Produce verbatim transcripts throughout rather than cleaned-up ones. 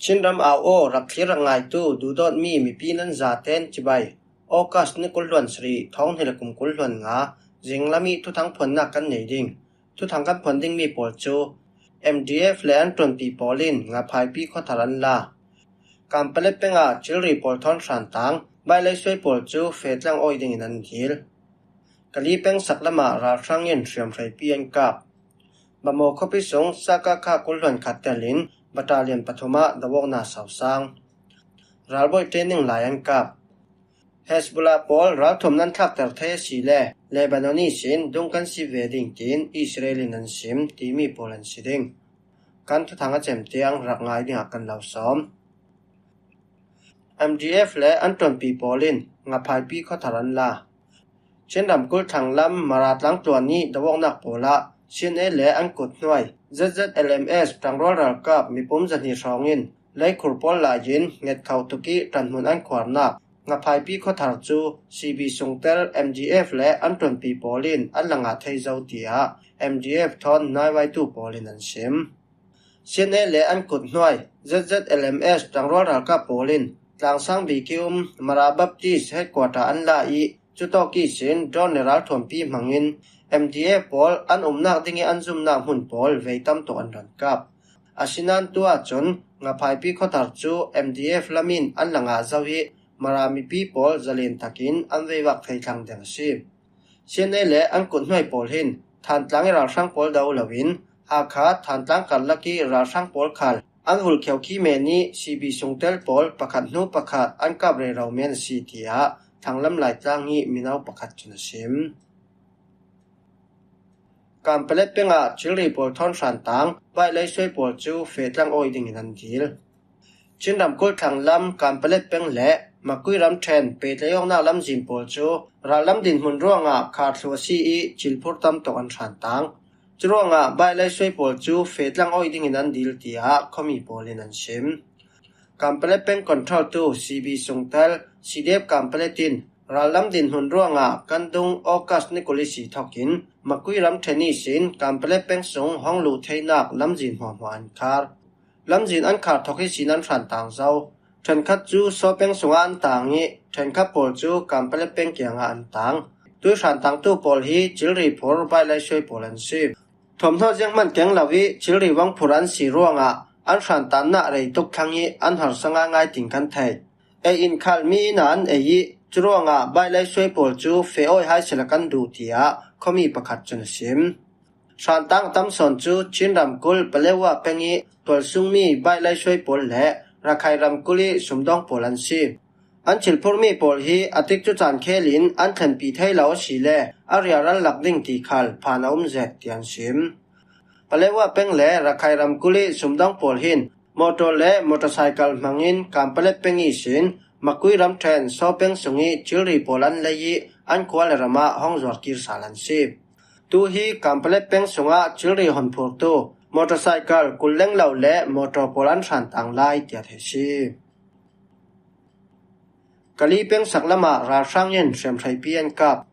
Chinram au aw rak thlir rak ngaitu duhdawtmi mipi nan zaten cibai. August ni kul hluan sarih, thawng hnih le kum kul hluan nga, zinglam ih thuthang phuannak kan nei ding. Thuthang kan phuan dingmi pawl cu M D F le an ṭuanpi pawl in Ngaphaipi khuathar an la. Kanpalet pengah Cilri pawl thawn Hrantang, Bailei suai pawl cu Fetlang awi dingin an dil. Kali peng saklamah ralhrang in hriamhreipi an kap. Bamaw khuapi sung Sakakha kul hluan khat telin battalion pathumah do awknak sausang. Ralbawi training lai an kap. Hezbollah pawl ralthuam nan thlakter thei a si le Lebanon ihsin dung kan si ve ding tiin Israel in an sim timi pawl an si ding. Kan thuthang a cem tiang rak ngai dingah kan lo sawm. M D F le an ṭuanpi pawl in Ngaphaipi khuathar an la. Chin ramkulh thlang lam Mara tlang tluan ih do awknak pawl ah C N A le an kut hnuai Z Z L M S ṭangrual ralkap mipum zahnih hrawng in leikhur pawl lai in nget khauh tuk ih ṭanhmun an khuarnak Ngaphaipi khuathar cu C B sungtel M D F le an ṭuanpi pawl in an la ngah thei zo, tiah M D F thawn naiwaitu pawl in an sim. C N A le an kut hnuai Z Z L M S ṭangrual ralkap pawl in Tlangsang bik ih um Mara Baptist headquarter an la ih cutawk ihsin drone le ralthuampi hmangin M D F pawl an umnak ding ih an zumnak hmun pawl vei tam tuk an run kap. Asinain tu ahcun Ngaphaipi khuathar cu M D F lam in an la ngah zo ih Mara mipi pawl zalen takin an veivak thei thlang deng a si. C N A le an kut hnuai pawl hin Thantlang ih ralhrang pawl do loin Hakha Thantlang karlak ih ralhrang pawl khal an vulh khiau khi men ih C B sungtel pawl pakhat hnu pakhat an kap rero men a si, tiah thanglam Laitlang ih mino pakhat cun a sim. Kanpalet pengah Cilri pawl thawn Hrantang, Bailei suai pawl cu Fetlang awi dingin an dil. Chin ramkulh thlang lam Kanpalet peng le Makui ramṭhen pehtlaih awknak lamzin pawl cu rallam dinhmun ruangah khar thluh a si ih cilphur tam tuk an Hrantang. Curuangah Bailei suai pawl cu Fetlang awi dingin an dil, tiah khuami pawl in an sim. Kanpalet peng control tu C B sungtel C D F Kanpalet in rallam dinhmun ruangah kan dung August ni kul ihsi thokin Makui ramṭhen ihsin Kanpalet peng sung hong luh theinak lamzin hmuahhmuah an khar. Lamzin an khar thok ihsin an Hrantang zo. Ṭhenkhat cu Saw peng sungah an tang ih ṭhenkhat pawl cu Kanpalet peng kiangah an tang. Tui Hrantangtu pawl hi Cilri phur Bailei suai pawl an si. Thuamhnawh zianghman keng lo ih Cilri vang phur an si ruangah an Hrantang nah rei tuk thlang ih an harsa ngaingai tin kan theih. Ei in khal mi inn ah an ei ih curuangah Bailei suai pawl cu feh awi hai sila kan duh, tiah khuami pakhat cun a sim. Hrantang a tam sawn cu Chin ramkulh Palewa peng ih tualsungmi Bailei suai pawl le Rakhai ramkulh ih sumdawng pawl an si. An cilphurmi pawl hi a tikcu caan khel in an thlenpi thei lo a si le a rialral lak ding ti khal phan a um zet, tiah an sim. Palewa peng le Rakhai ramkulh ih sumdawng pawl hin motor le motorcycle hmangin Kanpalet peng ihsin Makui ramṭhen Saw peng sungih Cilri pawl an lei ih an khua le ram ah hong zuar kir sal an si. Tu hi Kanpalet peng sungah Cilri hon phurtu motorcycle kul leng lo le motor pawl an Hrantang lai, tiah theih si. Kali peng saklamah ralhrang in hriamhreipi an kap.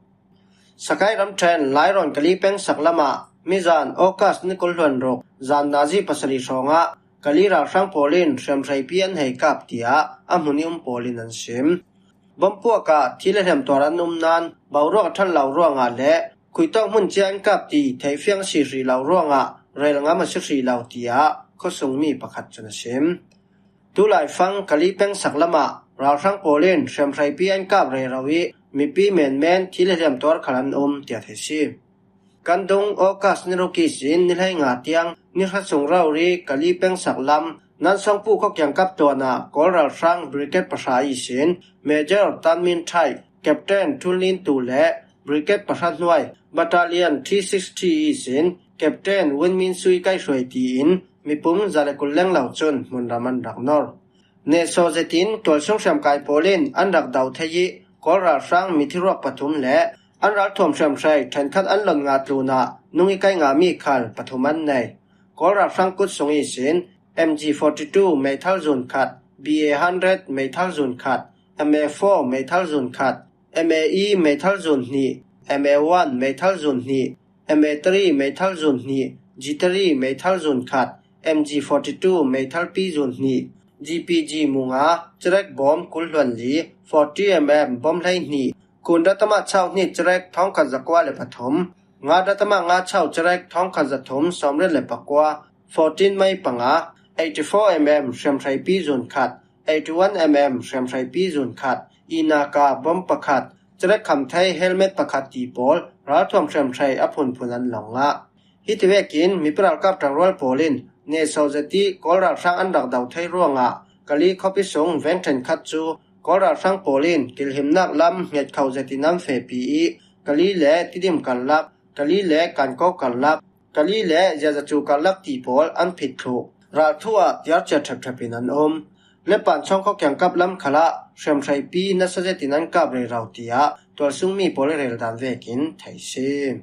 Sakai ramṭhen Lairawn Kali peng saklamah mizan August ni kul hluan ruk zan nazi pasarih hrawngah Kali ralhrang pawl in hriamhreipi an hei kap, tiah a hmun ih um pawl in an sim. Bomb puak ah thi le hliam tuar an um nain boruak a ṭhat lo ruangah le khuitawk hmun cia an kap ti theihfiang a si hrih lo ruangah rel ngam a si hrih lo, tiah khuasungmi pakhat cun a sim. Tulaifang Kali peng saklamah ralhrang pawl in hriamhreipi an kap rero ih mipi menmen thi le hliam tuar khal an um, tiah theih si. Kan dung August ni ruk ihsin ni hleinga tiang ni hra sung rori Kali peng saklam Nansongpu khuakiang kap tuanah Kawl ralhrang Brigade pahra ihsin Major Tan Min Thai, Captain Thun Lin Tu le Brigade pahra hnuai Battalion three sixty ihsin Captain Win Min Sui kaihhruai tiin mipum za le kul leng lo cun hmunram an rak nor. Nehsawh zetin tualsung hriamkai pawl in an rak do thei ih Kawl ralhrang mithi ruak pathum le an ralthuam hriamhrei ṭhenkhat an lon ngah tlunah nung ih kai ngahmi khal pathum an nei. Kawl ralhrang kut sung ihsin M G forty two meithal zun khat, B A hundred meithal zun khat, M A four meithal zun khat, M A E meithal zun hnih, M A one meithal zun hnih, M A three meithal zun hnih, G three meithal zun khat, M G forty two meithal pi zun hnih, G P G munga, Cherek bom kul hluan li, forty M M bom hleihnih, kun datama chau hnih Cherek thawngkhat zakua le pathum, nga datama nga chau Cherek thawngkhat zathum sawmriat le pakua, fourteen May panga, eighty-four M M hriamhraipi zun khat, eighty-one M M hriamhraipi zun khat, inaka bom pakhat, Cherek khamthei helmet pakhat ti pawl ralthuam hriamhrei a phunphun an long ngah. Hiti vekin mipi ralkap ṭangrual pawl in Neso Zeti Kawl ralhrang an rak do thei ruangah Kali khuapi sung veng ṭhenkhat cu Kawl ralhrang pawl in kilhimnak lam Ngetkho Zeti nam fehpi ih Kali le Tidim karlak, Kali le Kanko karlak, Kali le Ziazacu karlak ti pawl an phit thluh. Ralthu ah tiarcia ṭhepṭhep in an um. Lepan chawngkho kiangkap lam khalah hriamhreipi nasa zetin an kap rero tiah tualsungmi pawl i reldan vekin thei si.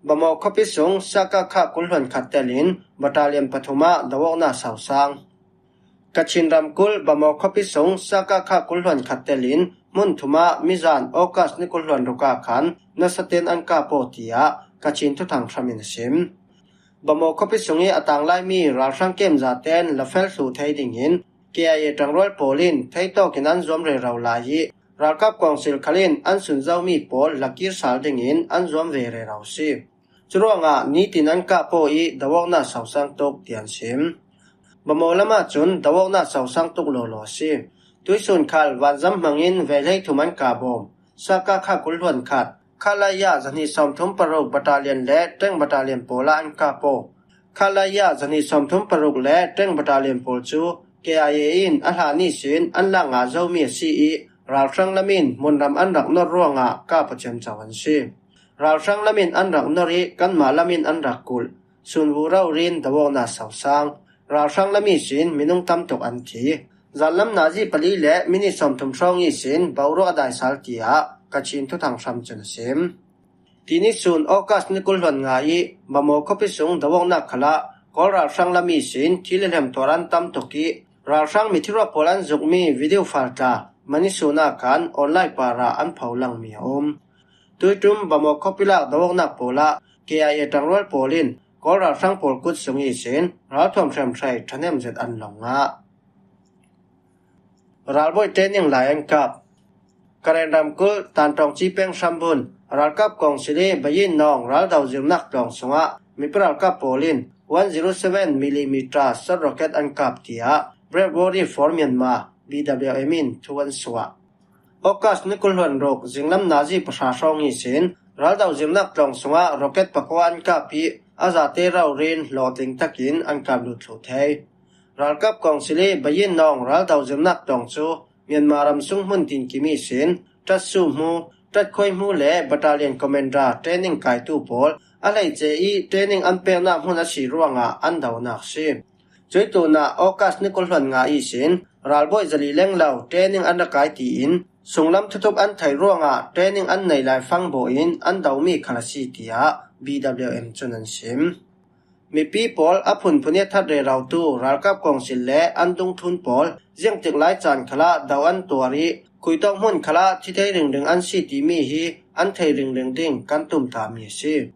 Bamaw khuapi sung Sakakha kul hluan khat telin battalion pathum ah do-awknak sausang. Kachin ramkulh Bamaw khuapi sung Sakakha kul hluan khat telin hmun thum ah mizan August ni kul hluan ruk ah khan nasa ten an kap aw tiah Kachin thuthang hram in a sim. Bamaw khuapi sung ih a tanglaimi ralhrang kem zaten la fel thluh thei dingin K I A ṭangrual pawl in theitawk in an zuam rero lai ih ralkap kawngsil khal in an sunzomi pawl la kir sal dingin an zuam ve rero si. Curuangah nitin an kap aw ih do-awknak sausang tuk tiah an sim. Bamaw lamah cun do-awknak sausang tuk lawlaw a si. Tuihsun khal vanzam hmangin vei hleithum an kap aw. Sakakha kul hluan khat, Khalaya zahnih sawmthum paruk battalion le ṭeng battalion pawl ah an kap aw. Khalaya zahnih sawmthum paruk le ṭeng battalion pawl cu K I A in a hlan ihsin an lak ngah zomi a si ih ralhrang lam in hmunram an rak nor ruangah kap a ciamco an si. Ralhrang lam in an rak nor ih kanmah lam in an rak kulh. Sunvu rori in do-awknak sausang. Ralhrang lam ihsin minung tamtuk an thi. Zanlam nazi pali le minit sawmthum hrawng ihsin boruak a daisal tiah Kachin thuthang hram cun a sim. Tini sun August ni kul hluan nga ih Bamaw khuapi sung do-awknak khalah Kawl ralhrang lam ihsin thil i hlemtuar an tamtuk ih ralhrang mithiruak pawl an zukmi video file tla mani sun ah khan online parah an pho langmi a um. Tuiṭum Bamaw khuapi lak do-awknak pawl ah K I A ṭangrual pawl in Kawl ralhrang pawl kut sung ihsin ralthuam hriamhrei ṭhahnem zet an long ngah. Ralbawi training lai an kap. Karen ramkulh Tanṭawngci peng hrambun ralkap kawngsil ih Bayin Nawng raldo zirnak tlawng sungah mipi ralkap pawl in one zero seven millimeter sawt rocket an kap tiah Brave Warrior for Myanmar, B W M in thu an suah. August ni kul hluan ruk zinglam nazi pahra hrawng ihsin raldo zirnak tlawng sungah rocket pakua an kap ih a zate rori in hlawhtling takin an kap lut thluh thei. Ralkap kawngsil ih Bayin Nawng raldo zirnak tlawng cu Myanmar ram sung hmun tinkim ihsin Ṭatsu hmu, Ṭatkhuai hmu le battalion commander training kaitu pawl a hleice ih training an peknak hmun a si ruangah an donak si. Cuih tunah August ni kul hluan nga ihsin ralbawi zali lenglo training an ra kai tiin sunglam thuthup an theih ruangah training an nei lai fangbawh in an domi khal a si tiah B W M cun an sim. Mipi pawl a phunphun ih a that rerotu ralkap kawngsil le an dungthlun pawl ziangtik lai caan khalah do an tuar ih khuitawk hmun khalah thi thei ringring an si timi hi an thei ringring ding kan tumtahmi a si.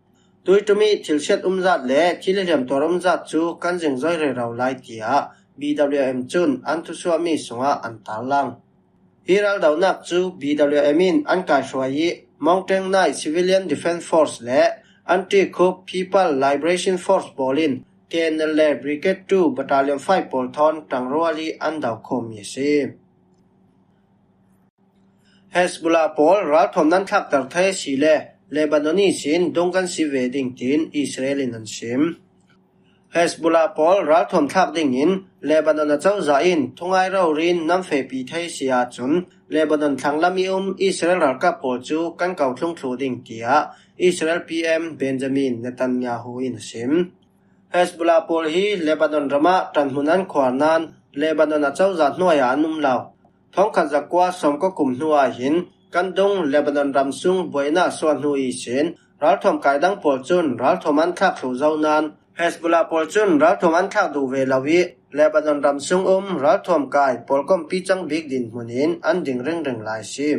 Tuiṭum ih thilsiat umzat le thil i hliamtuar umzat cu kan zingzoi rero lai tiah B W M cun an thusuahmi sungah an tarlang. Hi raldonak cu B W M in an kaihruai ih Maungteng Naih Civilian Defence Force le Anti-Coup People Liberation Force pawl in K N L A Brigade two Battalion five pawl thawn ṭangrual ih an do khawmmi a si. Hezbollah pawl ralthuam nan thlakter thei a si le Lebanon ihsin dung kan si ve ding tiin Israel in an sim. Hezbollah pawl ralthuam thlak dingin Lebanon a cozah in thungai rori in nan fehpi thei a si ahcun Lebanon thlanglam ih um Israel ralkap pawl cu kan ko thlung thluh ding tiah Israel P M Benjamin Netanyahu in a sim. Hezbollah pawl hi Lebanon ramah ṭanhmun an khuar nain Lebanon a cozah hnuai ah an um lo. Thawngkhat zakua sawmkua kum hnu ah hin kan dung Lebanon ram sung buainak suah hnu ihsin ralthuam kai dang pawl cun ralthuam an thlak thluh zo nain Hezbollah pawl cun ralthuam an thlak duh ve lo ih Lebanon ram sung um ralthuam kai pawlkompi cang bik dinhmun in an ding ringring lai a si.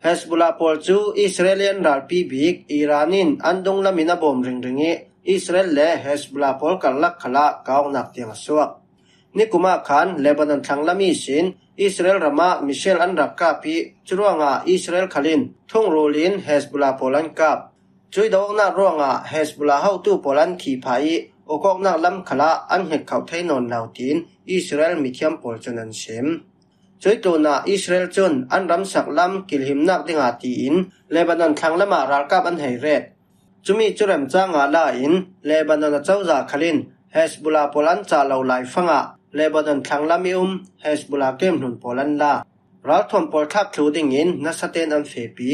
Hezbollah pawl cu Israel ih an ralpi bik Iran in an dunglam in a bawm ringring ih Israel le Hezbollah pawl karlak khalah kauhnak tiang a suak. Nikum ah khan Lebanon thlang lam ihsin Israel ram ah missile an rak kap ih, curuangah Israel khal in thungrul in Hezbollah pawl an kap. Cui do-awknak ruangah Hezbollah hotu pawl an thih phah ih, uk awknak lam khalah an hnget khauh thei nawn lo, tiin Israel mithiam pawl cun an sim. Cui tlunah Israel cun an ramsak lam kilhimnak dingah tiin Lebanon thlang lamah ralkap an hei ret. Cumi cu remcang ah la in Lebanon acozah khal in Hezbollah pawl an cah lo laifangah Lebanon thlang lam ih um Hezbollah kemhlun pawl an la. Ralthuam pawl thlak thluh dingin nasa tein an fehpi.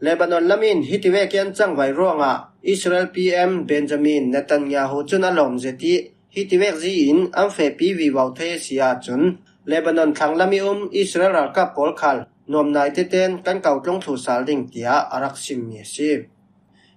Lebanon lam in hitivek ih an cangvai ruangah Israel P M Benjamin Netanyahu cun a lawm zet ih, hitivek zi in an fehpi vivo thei a si ahcun Lebanon thlang lam ih um Israel ralkap pawl khal nuamnai tetein kan ko tlung thluh sal ding, tiah a rak simmi a si.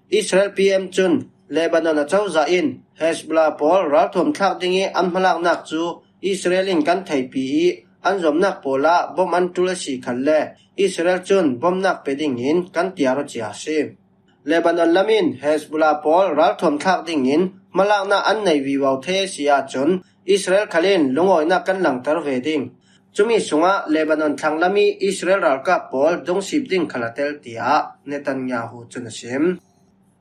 Israel P M cun Lebanon acozah in Hezbollah pawl ralthuam thlak ding ih an hmalaknak cu Israel in kan theihpi ih, an zuamnak pawl ah bom an ṭul a si khalle Israel cun bomnak pe dingin kan tiar aw cia a si. Lebanon lam in Hezbollah pawl ralthuam thlak dingin hmalaknak an nei vivo thei a si ahcun Israel khal in lungawinak kan langter ve ding. Cumi sungah Lebanon thlang lam ih Israel ralkap pawl dungsip ding khal a tel, tiah Netanyahu cun a sim.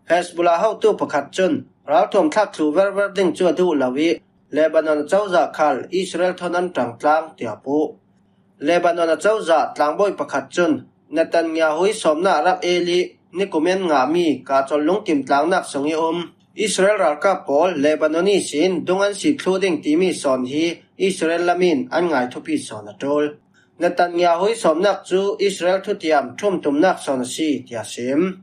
Hezbollah hotu pakhat cun ralthuam thlak thluh verver ding cu a duh lo ih, Lebanon acozah khal Israel thawn an ṭangtlang, tiah puh. Lebanon acozah tlangbawi pakhat cun Netanyahu ih sawmnak a rak el ih nikum in ngahmi kahcolh lungkim tlangnak sung ih um Israel ralkap pawl Lebanon ihsin dung an sip thluh ding timi sawn hi Israel lam in an ngai thupi sawn a ṭul. Netanyahu ih sawmnak cu Israel thutiam ṭhumtumnak sawn a si, tiah sim.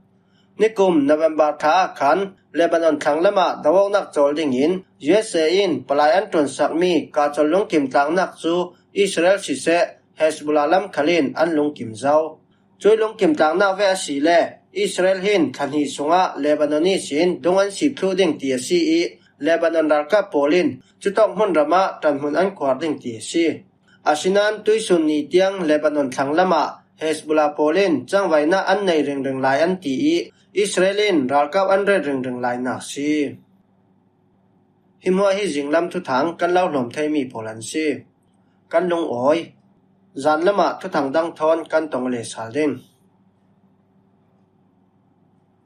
Nikum November thla ah khan Lebanon thlang lamah do-awknak cawl dingin U S A in palai an ṭuansakmi kahcolh lungkim tlangnak cu Israel siseh, Hezbollah lam khal in an lungkim zo. Cui lungkim tlangnak ve a si le Israel hin thla hnih sungah Lebanon ihsin dung an sip thluh ding ti a si ih, Lebanon ralkap pawl in cutawk hmunram ah ṭanhmun an kuar ding ti a si. Asinain tuihsun ni tiang Lebanon thlang lamah Hezbollah pawl in cangvaihnak an nei ringring lai an ti ih, Israel in ralkap an ret ringring lainak a si. Hi hmuah hi zinglam thuthang kan lo hlawm theimi pawl an si. Kan lungawi. Zan lamah thuthang dang thawn kan tong le sal ding.